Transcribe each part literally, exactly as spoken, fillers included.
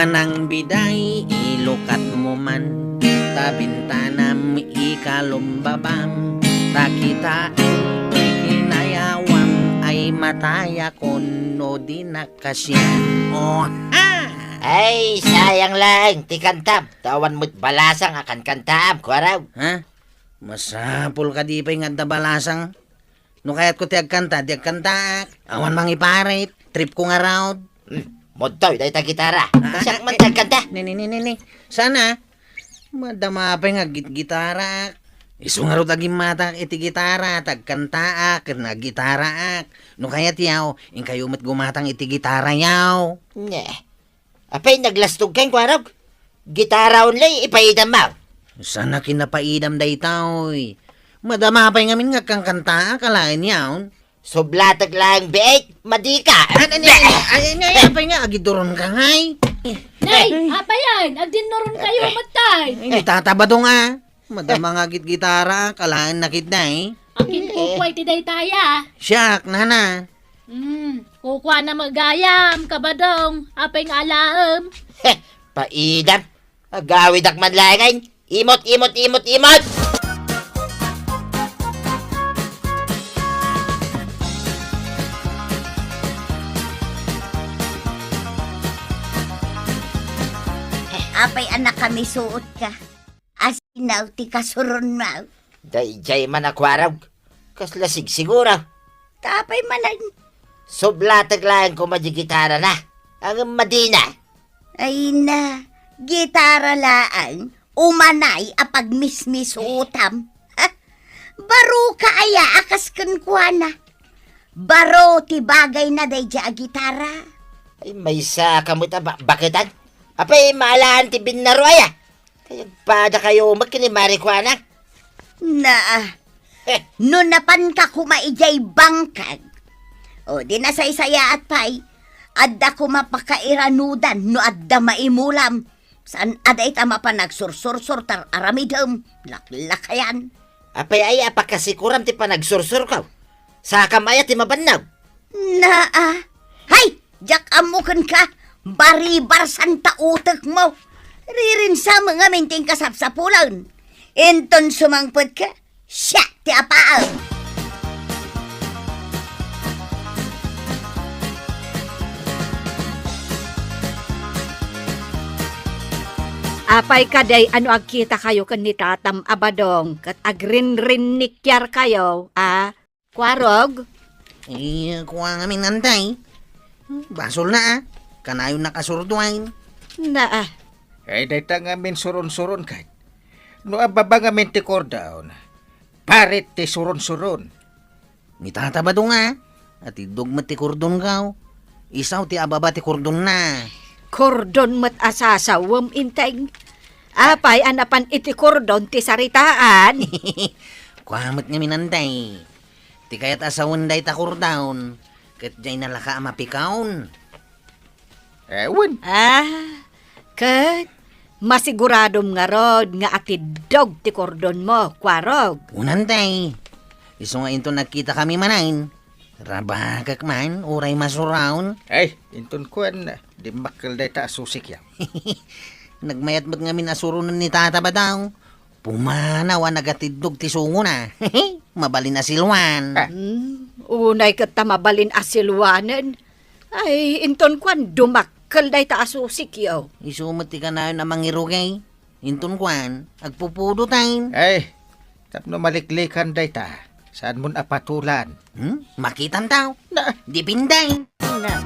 Manang biday, ilukatmo man, ta bintanam ikalumbabam, ta kitaem ti kinayawam ay matayakon no di nakasian. Oha! Ay, sayang laeng ti kantam, ta awan met balasang a kankantaam, Kuarog. Ha? Masapul kadi pay nga adda balasang. No kayatko ti agkanta, di agkantaak. Awan mangiparit, tripko ngarud. Hmm, mudtoy dayta gitara. Ah, siak man ti agkanta. Ni, ni, ni, ni, ni. Sana, madama pay nga git-, gitaraak. Isu ngarud a gimmatak iti gitara, ta agkantaak, ken aggitaraak. No kayat yaw, inkayo met gumatang iti gitara yaw. Nye. Apay, naglastogka, Kuarog? Gitara only, ipaidam, maw? Sana kinapaidam daytoy. Madama pay ngamin nga agkankantaak, alaen yaon. Sublatek laeng biit, madika. Ay, ay, ay, ay, ay, apay nga, agiduron ka ngay. Nay, apay yan? Agdinnuron kayo, matay. Ay, ni Tata Badong, ah. Madama nga gitgitara, kalaen na kit na, eh. Akin kukuay ti daytaya. Siak, nana. Hmm, kukuana magayam, kabadong. Apay nga alaem? Heh, paidam. Agawidak man laengen. Imot, imot, imot, imot! Apay a nakamisuot ka? Asinaw ti kasuron, maw? Daydiay man a Kuarog. Kasla sigsigura. Ta apay manen? Sublatek laeng koma di gitara na. Ngem madina. Ay na, gitara laeng. Umanay a pagmismisuotam. Ha? Baro ka aya a kas kenkuana. Baro ti bagayna daydiay a gitara. Ay, maysa ka met a ba-, baketan. Apay, maalaan ti binnaro aya. Kayagpada kayo met ken ni Mari Kuana. Naa, eh, no napanka koma idiay bangkag, o di nasaysayaat pay, adda koma pakairanudan no adda maimulam. Saan a dayta mapan agsursursor tar aramidem, laklakayan. Apay aya a pakasikuram ti panagsursurko? Sakam aya ti mabannog? Naa. Hay! Diak ammo kenka, baribarsan ta utekmo. Ririnsa mo ngamin ti inkasapsapulen. Inton sumangpet ka, siak ti apaem. Apay kadi a no agkita kayo ken ni Tatam a Badong ket agrinrinnikiar kayo, a? Kuarog? Eh, kua ngamin, Antay. Basol na, ah. Kanayon nakasurduan. Naa. Ay, dayta ngamin suron-suron kay. No ababa ngamin ti kordon, parit ti suron-suron. Ni Tata Badong, ah. Atiddog met ti kordon, kaw. Isaw ti ababa ti kordon na. Kordon met a sasawem, Inteng. Apay a napan iti kordon ti saritaan? Kua met ngamin, Antay. Ti kayat a sawen dayta kordon, ket diay nalaka a mapikaon. Eh, wen. Ah, ket masiguradom ngarud nga atiddog ti kordonmo, Kuarog. Wen, Antay. Isu nga inton nagkita kami manen, rabakek man, uray masuraon. Ay, inton kuan, dimmakkel dayta a susik ya. Nagmayat met ngamin a suronen ni Tata Badong. Pumanaw a nagatiddog ti sungona. Mabalin a siluan. Ah. Hmm, unay ket ta mabalin a siluanen. Ay, inton kuan, dumakkel dayta a susikyo. Isu met ti kanayon a mangirugay. Inton kuan, agpupudotan. Ay, tapno maliklikan dayta, saan mon a patulan? Hmm? Makitam taw? Na. Dipinday. Na.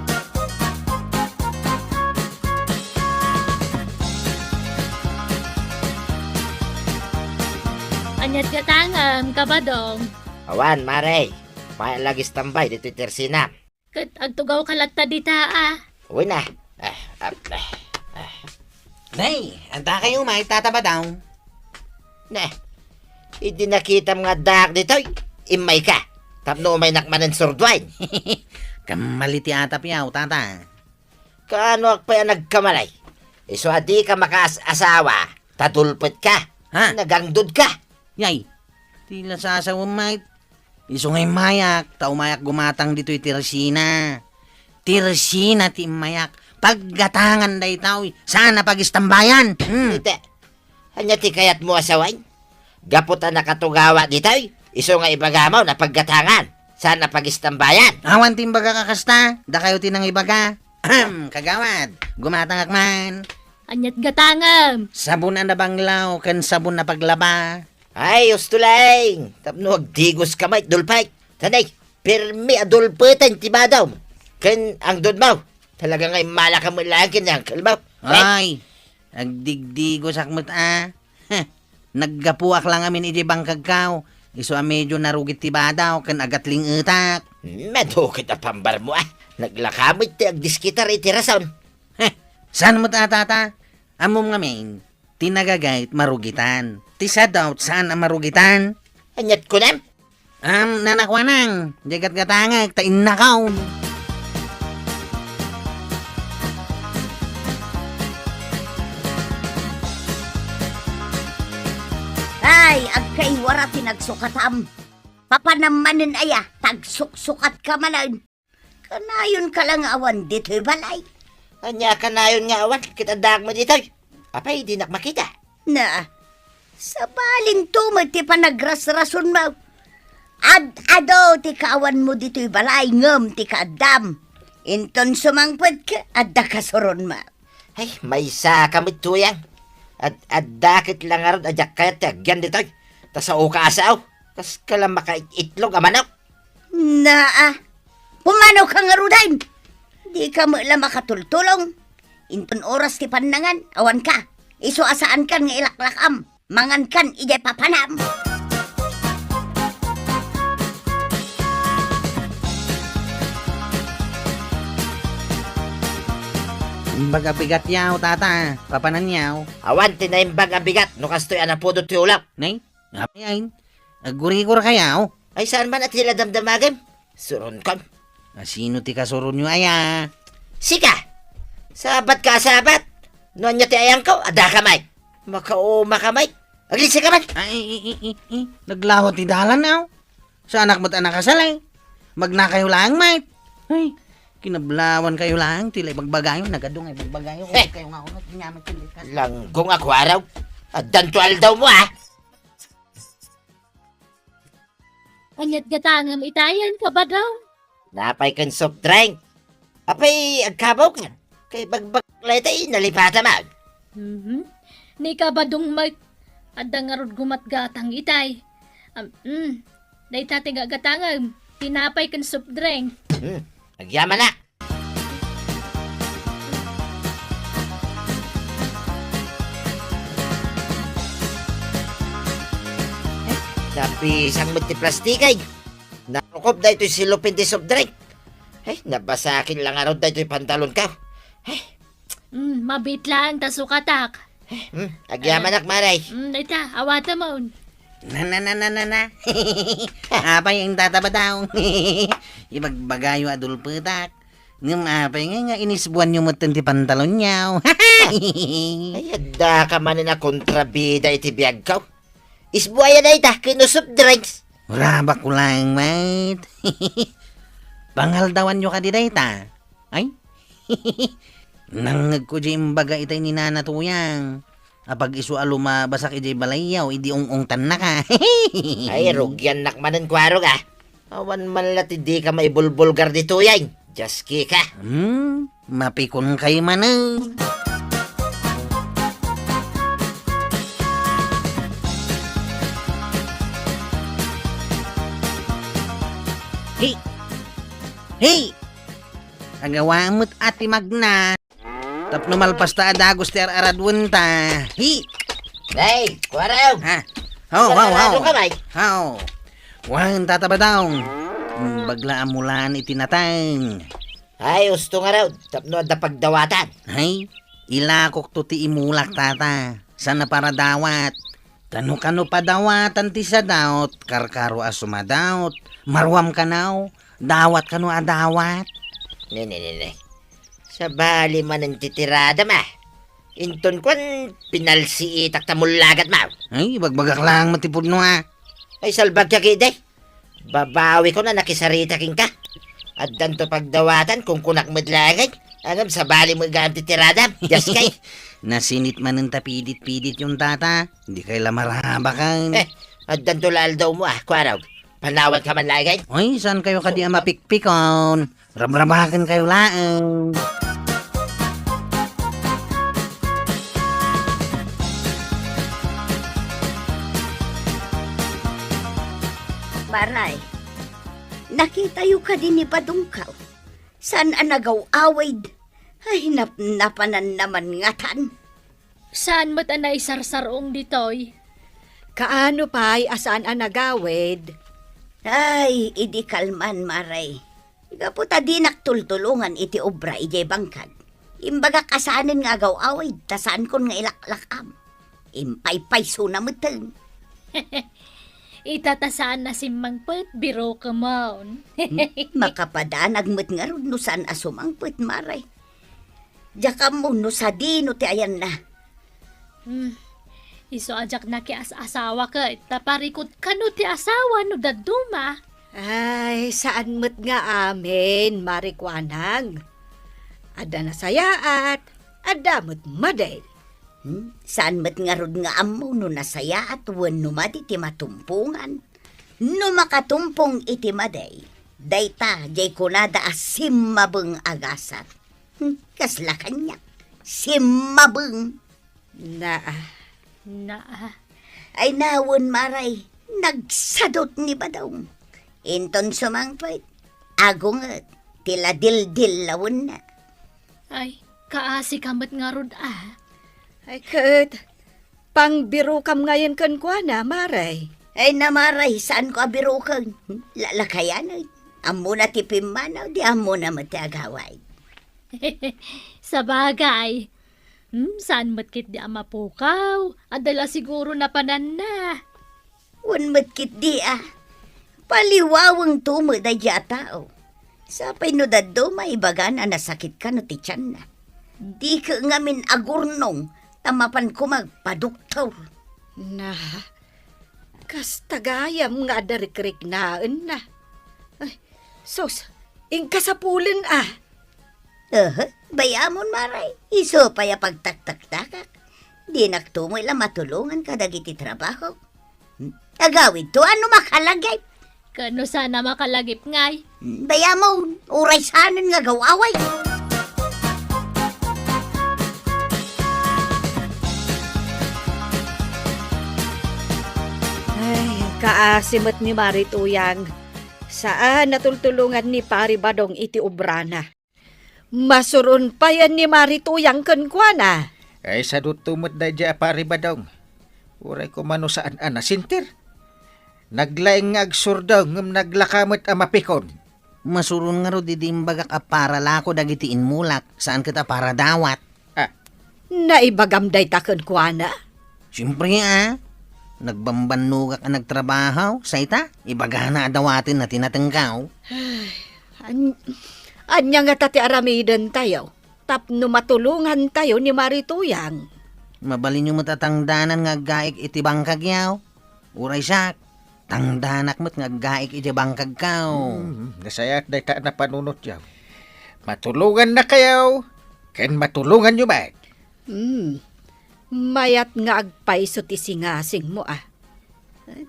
Aniat ka tangem, Kabadong? Awan, Mare. Mayat lagis tambay ditoy tersina. Ket agtugaw ka latta dita, a. Uy na. Ah, ah, ah, ah. Nay, anta kayo, may Tata Badong. Ne, idi nakitam nga addaak ditoy, immay ka. Tapno umaynak manen surduain. Kamali ti atap yaw, Tata. Kaanoak pay a nagkamali? Isu a di ka makaas-asawa, ta dulpet ka. Ha? Nagangdod ka. Yay, ti la sasawem, mate. Isu nga immayak, ta umayak gumatang ditoy tersina. Tersina ti immayak, Paggatangan daytoy, saan a pagistambayan. Hmm. Ita, ania ti kayatmo a sawen? Gapu ta nakatugawa ditoy, isu nga ibagamo a paggatangan, saan a pagistambayan. Awan ti imbagak a kasta, dakayo ti nangibaga. Ahem, kagawad, gumatangak man. Ania't gatangem? Sabon a nabanglaw ken sabon a paglaba. Ay, usto laeng, tapno agdigoska met, Dulpet. Sanay, pirmi a dulpeten ti badom ken angdodmo. Talaga nga immalaka met laeng ken ni unclemo. Ay, agdigdigosak met a. Heh, naggapuak la ngamin idiay bangkagko. Isu a medio narugit ti badaw ken agatling-etak. Madukit a pambarmo a. Naglaka met ti agdiskitar iti rason. Heh, saan met a, tata? Ammom ngamin, ti nagagayt marugitan. Ti sadaot saan a marugitan. Ania't kunam? Am, nanakuanang, diay gatgatangek ta innakaw. Ay, agkaiwara ti nagsukatam. Papanam manen aya, tagsuksukatka manen. Kanayonka la nga awan ditoy balay. Ania kanayon nga awan? Ket addaak met ditoy. Apay, dinak makita? Na, sabalinto met ti panagrasrasonmo. Ad-adu ti kaawanmo ditoy balay ngem ti kaaddam. Inton sumangpetka, adda kasuronmo. Ay, maysaka met, Tuyang. Ad-, adda ket la ngarud a diak kayat ti agyan ditoy. Ta saoka a sao. Kaska la makaitloga a manok. Naa, pumanoka ngaruden. Dika met la makatultulong. Inton oras ti pannangan, awanka. Isu a saankan nga ilaklakam. Mangankan idiay papanam. Imbag a bigatyaw, tata. Papananyaw. Awan ti naimbag a bigat no kastoy a napudot ti ulak. Nay, apay ayn? Aggurigor kayaw? Ay, saan man a ti la damdamagem? Suronkon. A, sino ti kasuronyo aya? Sika! Sabatka a sabat! No ania ti ayangko, addaka met. Makaumaka met. Aglinsaka man! Ay, i, i, i, i. Naglaho ti dalan, aw. Saanak met a nakasal, ay. Magnakayo laeng met. Ay, kinablawankayo laeng ti la ibagbagayo. Nagadu nga ibagbagayo. Eh! Kayo nga unot, inyaman ti likas. Langgong a kuaraw. Addanto aldawmo, a. Ania't gatangem itayen, kabadong? Napay ken soft drink. Apay, agkabawkan? Kay bagbag layta, nalipata man. Mhm. Ni kabadong met, adda ngarud gumatgatang itay. Am, mm. Dayta ti gagatangem, tinapay ken soft drink. Hmm. Agyamanak. Napisang met ti plastikay. Narukop daytoy selopin ti soft drink. Ay, nabasaken la ngarud daytoy pantalonko. Ay. Mm, mabiit laeng ta sukatak. Hmm, agyamanak, Maray. Mm, dayta, awatemon. Na, na, na, na, na, na. Apay, ang tata Badong. Ibagbagayo a dulpetak. Ngem apay nga, nga inisbuanyo metten ti pantalonyo? Ay, addaka manen a kontrabida iti biagko. Isbuaya dayta, ken no soft drinks. Urabak ko laeng met. Pangaldawanyo kadi dayta? Ay? Nangngegko di imbaga itay ni Nana Tuyang. Apag isu a lumabasak idiay balayyo, idi ung-ungtannaka. Ay, rugiannak manen, kuarog, a. Awan man la ti dika maibulbulgar ditoyen. Dios, kika. Hmm, mapikon kay manen. Hey! Hey! Agawa met a ti magna. Tapno malpas ta a dagus ti ar-aradwenta. Hi! Nay, kuarog! Ha? Haw, haw, haw. Ar-arado ka, bay? Haw. Wen, Tata Badong. Bagla a mulaan iti nateng. Ay, usto ngarud, tapno adda pagdawatan. Ay, ilakokto ti imulak, tata. Saan a paradawat. Kano-kano padawatan ti sadaot, karkaro a sumadaot. Maruam kano, dawat kano a dawat. Ne, ne, ne, ne. Sabali manen ti tiradam, a. Inton kuan, pinalsiitak ta mullagat, ma. Ay, bagbagak lang met ti pudno, a. Ay, salbagka ketdi. Babawikon a nakisarita kenka. Addanto pagdawatan, kunkunak met laeng. Ngem sabali met gayam ti tiradam, diaskay. Nasinit manen ta pidit-pidit yon tata. Dikay la marabaken. Eh, addanto la aldawmo, ah, Kuarog. Panawanka man laeng. Ay, saankayo kadi a mapikpikon? Rabrabakenkayo laeng. Maray, nakitayo kadi ni Badongkaw? Saan a nagaw-awid? Ay, napnapananna man ngatan. Saan met a naisarsar-ong ditoy? Kaano pay a saan a nagawid? Ay, idi kalman, Maray. Gapu ta dinak tultulongan iti obra idiay bangkag. Imbagak a saanen nga agaw-awid, ta saankon nga ilaklakam. Impaypaysona meten. Ita ta saan a simmangpet, birokemon. Hmm, makapadanag met ngarud no saan a sumangpet, Maray. Diak ammo no sadino ti ayanna. Hmm, isu a diak nakias-asawa ket ta parikut kano ti asawa no dadduma. Ay, saan met nga amin, Mari Kuanang. Adda nasayaat, adda met madi. Hmm? Saan met ngarud nga ammo no nasayaat wenno madi ti matumpongan? No makatumpong iti madi, dayta diay kunada a simmabeng a gasat. Hmm, kasla kaniak. Simmabeng. Naa. Naa. Ay, nawen, Maray, nagsadut ni Badong. Inton sumangpet, agunget ti ladildil lawenna. Ay, kaasika met ngarud, ah. Ay, ket, pangbirokam ngayen kenkuana, Maray. Ay, na, Maray, saanko a biroken. Lalakayan, eh. Ammona ti pimmanaw, di ammona met ti agawid. Sabagay. Hmm, saan met ketdi a mapukaw? Adda la siguro napananna. Wen met ketdi a. Paliwawengto met daydi a tao. Sapay no dadduma, ibagana a nasakit kano ti tianna. Dika ngamin agurnong ta mapan koma agpadoktor. Na, kasta gayam nga adda rikriknaenna. Ay, sus, inka sapulen a. Aha, bay-amon, Maray. Isu pay a pagtaktaktakak. Dinakto met la matulongan kadagiti trabaho. Hmm? Agawidto a no makalagip. Ket no saan a makalagip ngay? Hmm, bay-amon, uray saanen nga agaw-awid. Ay, kaasi met ni Mari Tuyang. Saan a tultulongan ni Pari Badong iti obrana. Masuron payen ni Mari Tuyang kenkuana. Ay, sadutto met daydiay a Pari Badong. Uray koma no saan a nasentir. Naglaing nga agsurdo ngem naglaka met a mapikon. Masuron ngarud idi imbagak a para lako dagiti inmulak, saan ket a para dawat. Ah. Naibagam dayta kenkuana? Siempre, a. Nagbambannogak a nagtrabaho, sayta, ibagana a dawatenna ti natengko. Ay, an-, ania ngata ti aramidentayo tapno matulongantayo ni Mari Tuyang? Mabalinyo met a tangdanan nga aggaik iti bangkagyo. Uray siak, tangdanak met nga aggaik idiay bangkagko. Hmm, nasayaat dayta a napanunotyo. Matulongannakayo, ken matulonganyo met. Hmm. Mayat nga agpayso ti singasingmo, a.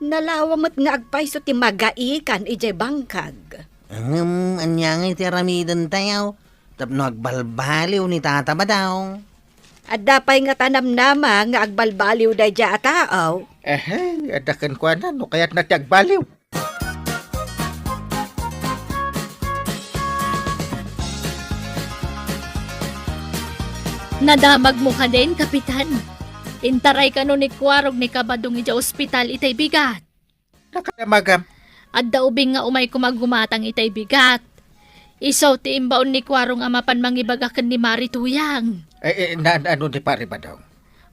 Nalawa met nga agpayso ti magaikan idiay bangkag. Ngem, ania ngay ti aramidentayo tapno agbalbaliw ni Tata Badong? Adda pay ngata namnama nga agbalbaliw daydiay a tao? Ehe, adda kenkuana no kayatna ti agbaliw. Nadamagmo kadin, Kapitan? Intaray kano ni Kuarog ni Kabadong idiay ospital itay bigat? Nakadamagam. Adda ubing nga umayko nga gumatang itay bigat. Isu ti imbaon ni Kuarog a mapan mangibaga ken ni Mari Tuyang. Eh, eh, na, na, ano ni Pari Badong?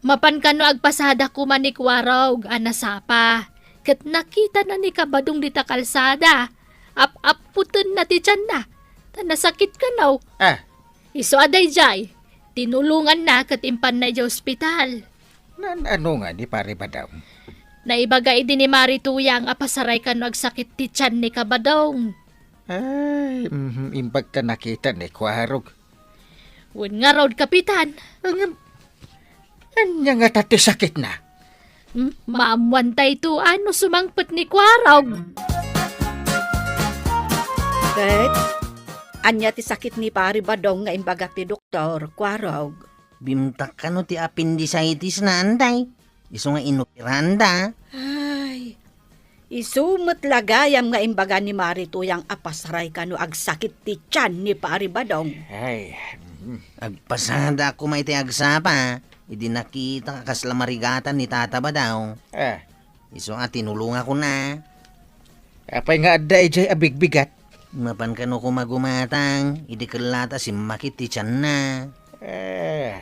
Mapan kano agpasada koma ni Kuarog a nasapa. Ket nakitana ni Kabadong dita kalsada. Ap-apputenna ti tianna. Ta nasakit kano. Ah. Isu a daydiay, tinulonganna ket impanna idiay ospital. Naan-ano nga ni Pari Badong? Naibaga idi ni Mari Tuyang a pasaray kano agsakit ti tian ni Kabadong. Ay, mhm, imbag ta nakita ni Kuarog. Wen ngarud, Kapitan. Ngem, ania ngata ti sakitna? Hmm, maammuantayto a no sumangpet ni Kuarog. Ket, ania ti sakit ni Pari Badong nga imbaga ti doktor, Kuarog? Bimtak kano ti appendicitis na, anday. Isu nga inoperanda. Ay, isu met la gayam nga imbaga ni Mari Tuyang a pasaray kano agsakit ti tian ni Pari Badong. Ay, mm. Agpasada koma iti agsapa, idi nakita a kasla marigatan ni Tata Badong. Ah. Isu a tinulongakon a. Apay nga adda idiay a bigbigat? Mapan kano koma gumatang, idi ket la ta simmakit ti tianna. Eh,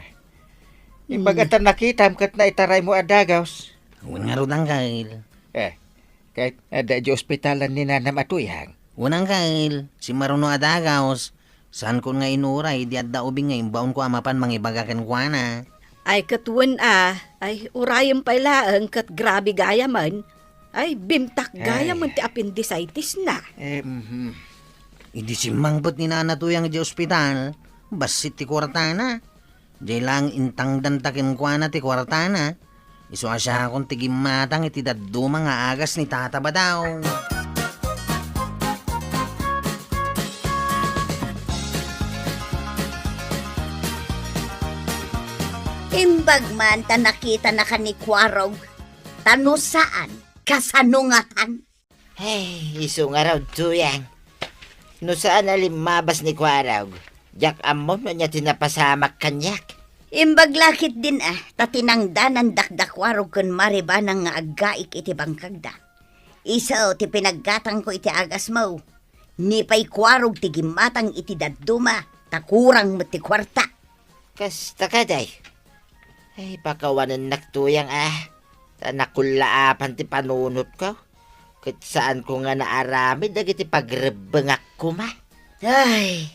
imbag ta nakitam ket naitaraymo a dagaws. Wen ngarud, Angkel. Eh, ket adda idiay ospitalan ni nanam a Tuyang? Wen, Angkel, simmaruno a dagaws. Saankon nga inuray idi adda ubing nga imbaonko a mapan mangibaga kenkuana. Ay, ket wen a, ay, urayem pay laeng ket grabe gayamen. Ay, bimtak gayamen ti appendicitis na. Eh, mhm. Idi simmangpet ni Nana Tuyang idiay ospital, bassit ti kuartana. Diay laeng intangdanta kenkuana ti kuartana. Isu a siakon ti gimmatang iti dadduma nga agas ni Tata Badong. Imbag man ta nakitanaka ni Kuarog, ta no saan, kasano ngatan? Ay, isu ngarud, Tuyang. No saan a limmabas ni Kuarog, diak ammo no ania ti napasamak kaniak. Imbag la ketdin a, ta tinangdanandak da Kuarog ken Mari Banang nga aggaik iti bangkagda. Isu ti pinaggatangko iti agasmo. Ni pay Kuarog ti gimmatang iti dadduma, ta kurang met ti kuarta. Kasta kadi? Ay, pakawanennak, Tuyang, a. Ta nakullaapan ti panunotko. Ket saanko nga naaramid dagiti pagrebbengak koma. Ay,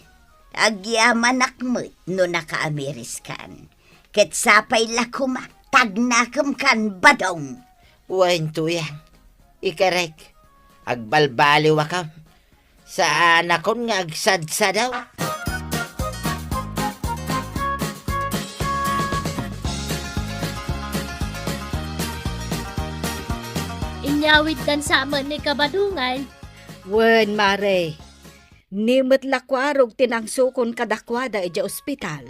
agyamanak met no nakaamiriskan. Ket sapay la koma, tagnakemkan, Badong. Wen, Tuyang, ikarek, agbalbaliwakam. Saanakon nga agsadsadaw. Inyawiddan sa met ni Kabadongan. Wen, Mare. Ni met la Kuarog ti nangsukon kadakuada idiay ospital.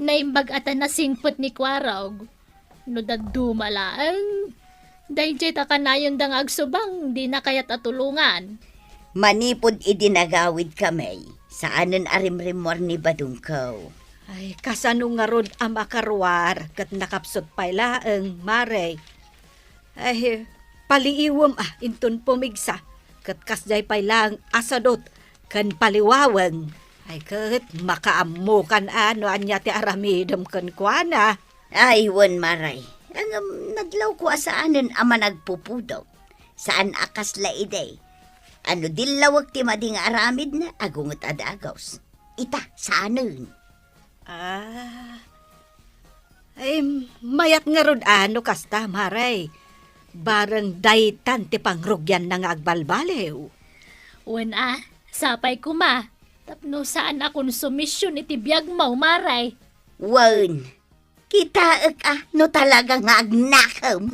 Naimbag a ta nasingpet ni Kuarog. No dadduma laeng, daydiay ta kanayonda nga agsubang, dina kayat a tulongan. Manipud idi nagawidkami, saanen a rimrimmuar ni Badongko. Ay, kasano ngarud a makaruar ket nakapsut pay laeng, Mare? Ay, paliiwem a inton pumigsa, ket kasdiay pay laeng a sadut ken paliwaweng. Ay, ket makaammokan a no ania ti aramidem kenkuana. Ay, wen, Mare. Ngem nadlawko a saanen a managpupudot. Saan a kasla idi. A no dillawek ti madi nga aramidna, agunget a dagaws. Ita, saanen. Ah. Ay, mayat ngarud a no kasta, Mare. Bareng daytan ti pangrugianna nga agbalbaliw. Wen a, sapay koma. Tapno saan a konsumision iti biagmo, Mare. Wen, kitaek a no talaga nga agnakem.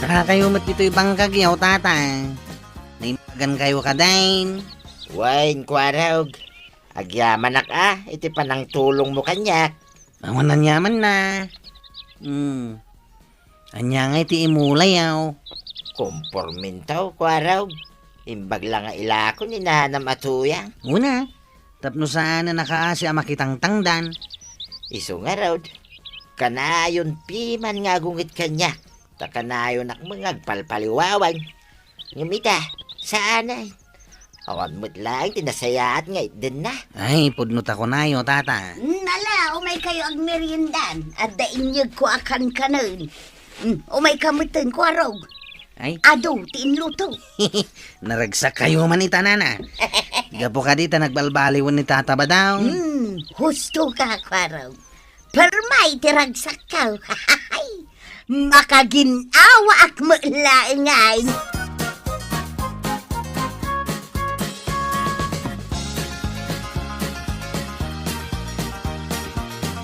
Dakayo met ditoy bangkagyo, Tata. Naimbagankayo kadin? Wen, Kuarog. Agyamanak a iti panangtulongmo kaniak. Awan aniamanna. Hmm. Ania ngay ti imulayo? Komporminto, Kuarog. Imbag la nga ilako ni nanam a Tuyang. Wen a, tapno saan a nakaasi a makitangtangdan. Isu ngarud, kanayon piman nga agunget kaniak, ta kanayonak met nga agpalpaliwaweng. Ngem ita, saan a. Awan met laeng ti nasayaat nga itdenna. Ay, pudno ta kunayo, Tata. Nala, umaykayo agmeriendan. Adda inyegko a kankanen. Hmm, umayka metten, Kuarog. Ay. Adu ti inluto. Naragsakkayo man ita, Nana. Gapu kadi ta nagbalbaliwen ni Tata Badong. Hmm, husto ka, Kuarog. Permay ti ragsakko. Makagin-awaak met laeng ngay.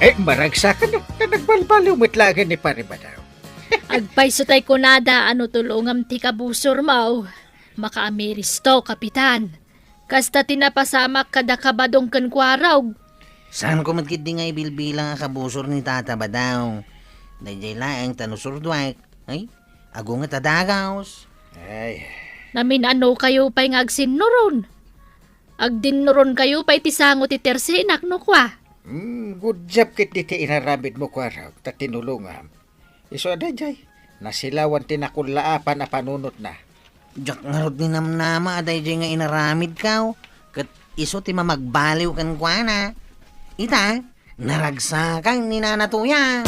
Eh, maragsakan na, na nagbalbaliw met laeng ni Pare Badaw. Agpayso tay kunada a no tulongam ti kabusormo, makaamiristo, Kapitan. Kasta ti napasamak kada kabadong ken kuarog. Saanko met ketdi nga ibilbilang a kabusor ni Tata Badaw. Daydiay laeng ta no surduek, ay, agunget a dagus. Ay. Namin-ano kayo pay nga agsinnuron? Agdinnuron kayo pay ti sango ti tersinak no kua? Hmm, gudyap ketdi ti inaramidmo, kuarog, ta tinulongam. Isu a daydiay, nasilawan ti nakullaapan a panunotna. Diak ngarud ninamnama a daydiay nga inaramidko, ket isu ti mamagbaliw kenkuana. Ita, naragsakan ni Nana Tuya.